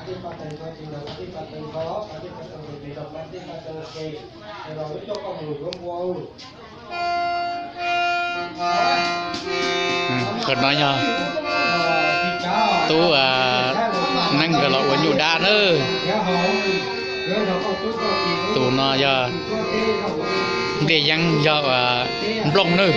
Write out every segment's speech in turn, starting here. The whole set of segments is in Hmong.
Qhov no yog tub neeg nkawd los ua nyuj dab nawb. Tus no yog nplej yeeb, yog nplooj nawb.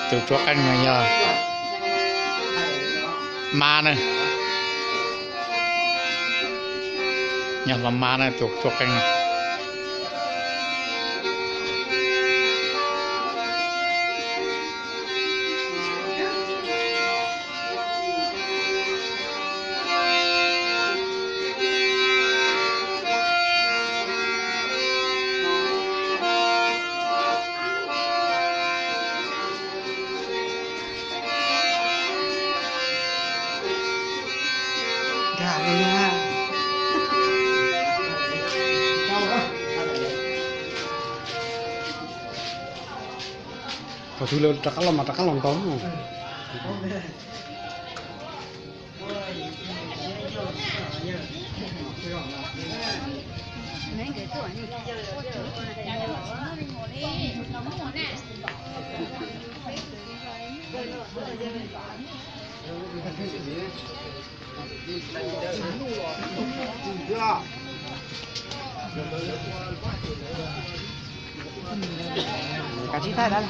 Tus tsuab qeej no yog mab na, yog los mab na tus tsuab qeej no. Qhov twg lawv rov qab los mas rov qab los nkaus. Kav tsij thaij dab.